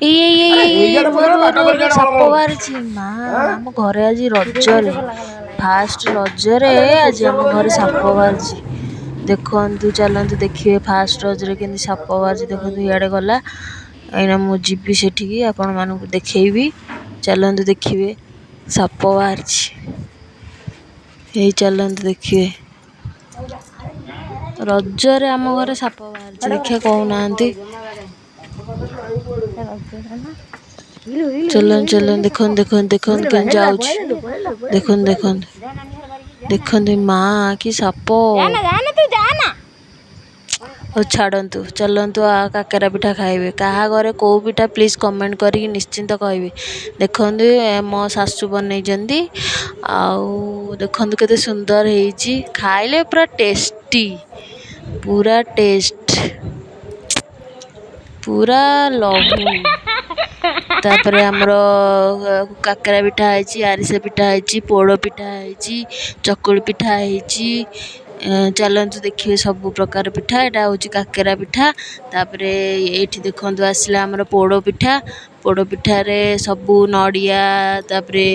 ଏଇ ଏଇ ଏଇ ଆରେ ଏଇ ଏଇ, ଏଇଆଡେ ରୁହ ପଇଲା ରୁହ ବାଟ ରୁହ କରିକି ରୁହ, ଆଣେ ସାପ ଭଲ ମନ୍ଦ। ବାହାରିଛି ମା। ଆମ ଘରେ ଆଜି ରଜରେ, ଫାଷ୍ଟ ରଜରେ ଆରେ ଏଇଟା ଆଜି ସୋରିଷ ଆମ ପତ୍ର ଘରେ କି ସାପ ବାହାରିଛି। ଦେଖନ୍ତୁ, ଚାଲନ୍ତୁ ଦେଖିବେ ଫାଷ୍ଟ ରଜରେ କେମିତି ସାପ ବାହାରିଛି। ଦେଖନ୍ତୁ, ଇଆଡ଼େ ଗଲା। ଏଇନା ମୁଁ ଯିବି ସେଠିକି, ଆପଣମାନଙ୍କୁ ଦେଖେଇବି। ଚାଲନ୍ତୁ ଦେଖିବେ, ସାପ ବାହାରିଛି। ଏଇ ଚାଲନ୍ତୁ ଦେଖିବେ, ରଜରେ ଆମ ଘରେ ସାପ ବାହାରିଛି। ଦେଖିବା କହୁନାହାନ୍ତି। ଚାଲନ୍ତୁ ଚାଲନ୍ତୁ, ଦେଖନ୍ତୁ ଦେଖନ୍ତୁ ଦେଖନ୍ତୁ କେମିତି ଯାଉଛି। ଦେଖନ୍ତୁ ଦେଖନ୍ତୁ ଦେଖନ୍ତୁ, ମା କି ସାପ! ହଉ ଛାଡ଼ନ୍ତୁ, ଚାଲନ୍ତୁ ଆଉ କାକେରା ପିଠା ଖାଇବେ। କାହା ଘରେ କେଉଁ ପିଠା, ପ୍ଲିଜ୍ କମେଣ୍ଟ କରିକି ନିଶ୍ଚିନ୍ତ କହିବେ। ଦେଖନ୍ତୁ, ମୋ ଶାଶୁ ବନେଇଛନ୍ତି ଆଉ ଦେଖନ୍ତୁ କେତେ ସୁନ୍ଦର ହେଇଛି। ଖାଇଲେ ପୁରା ଟେଷ୍ଟି, ପୁରା ଟେଷ୍ଟ, ପୁରା ଲହୁ। ତାପରେ ଆମର କାକେରା ପିଠା ହେଇଛି, ଆରିସା ପିଠା ହେଇଛି, ପୋଡ଼ ପିଠା ହେଇଛି, ଚକୁଳି ପିଠା ହେଇଛି। ଚାଲନ୍ତୁ ଦେଖିବେ ସବୁ ପ୍ରକାର ପିଠା। ଏଇଟା ହେଉଛି କାକେରା ପିଠା। ତାପରେ ଏଇଠି ଦେଖନ୍ତୁ, ଆସିଲା ଆମର ପୋଡ଼ ପିଠା। ପୋଡ଼ ପିଠାରେ ସବୁ ନଡ଼ିଆ, ତାପରେ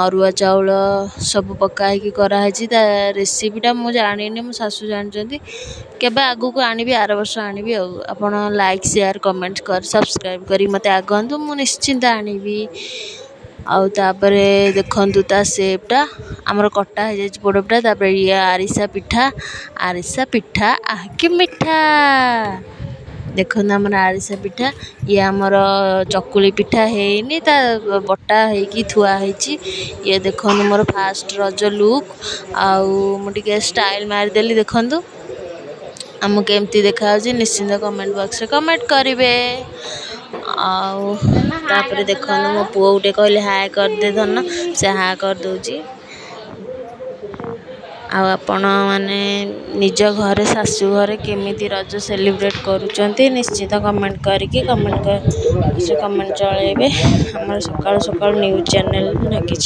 ଅରୁଆ ଚାଉଳ ସବୁ ପକା ହେଇକି କରାହେଇଛି। ତା ରେସିପିଟା ମୁଁ ଜାଣିନି, ମୋ ଶାଶୁ ଜାଣିଛନ୍ତି। କେବେ ଆଗକୁ ଆଣିବି, ଆର ବର୍ଷ ଆଣିବି। ଆଉ ଆପଣ ଲାଇକ୍, ସେୟାର, କମେଣ୍ଟ କରି ସବସ୍କ୍ରାଇବ୍ କରି ମୋତେ ଆଗନ୍ତୁ, ମୁଁ ନିଶ୍ଚିନ୍ତ ଆଣିବି। ଆଉ ତାପରେ ଦେଖନ୍ତୁ, ତା ସେପ୍ଟା ଆମର କଟା ହେଇଯାଇଛି ପୋଡ଼ ପିଠା। ତାପରେ ଇଏ ଆରିସା ପିଠା। ଆରିସା ପିଠା ଆହ କି ମିଠା! ଦେଖନ୍ତୁ ଆମର ଆରିସା ପିଠା। ଇଏ ଆମର ଚକୁଳି ପିଠା ହେଇନି, ତା ବଟା ହେଇକି ଥୁଆ ହେଇଛି। ଇଏ ଦେଖନ୍ତୁ ମୋର ଫାଷ୍ଟ ରଜ ଲୁକ୍। ଆଉ ମୁଁ ଟିକେ ଷ୍ଟାଇଲ୍ ମାରିଦେଲି। ଦେଖନ୍ତୁ ଆମକୁ କେମିତି ଦେଖାଯାଉଛି, ନିଶ୍ଚିନ୍ତ କମେଣ୍ଟ ବକ୍ସରେ କମେଣ୍ଟ କରିବେ। ଆଉ ତାପରେ ଦେଖନ୍ତୁ, ମୋ ପୁଅକୁ ଟିକେ କହିଲି ହାଏ କରିଦେ ଧନ, ସେ ହା କରିଦେଉଛି। ଆଉ ଆପଣମାନେ ନିଜ ଘରେ, ଶାଶୁ ଘରେ କେମିତି ରଜ ସେଲିବ୍ରେଟ୍ କରୁଛନ୍ତି, ନିଶ୍ଚିତ କମେଣ୍ଟ କରିକି କମେଣ୍ଟ ଜଣାଇବେ। ଆମର ସକାଳୁ ସକାଳୁ ନ୍ୟୁଜ୍ ଚ୍ୟାନେଲ୍ ଲାଗିଛି।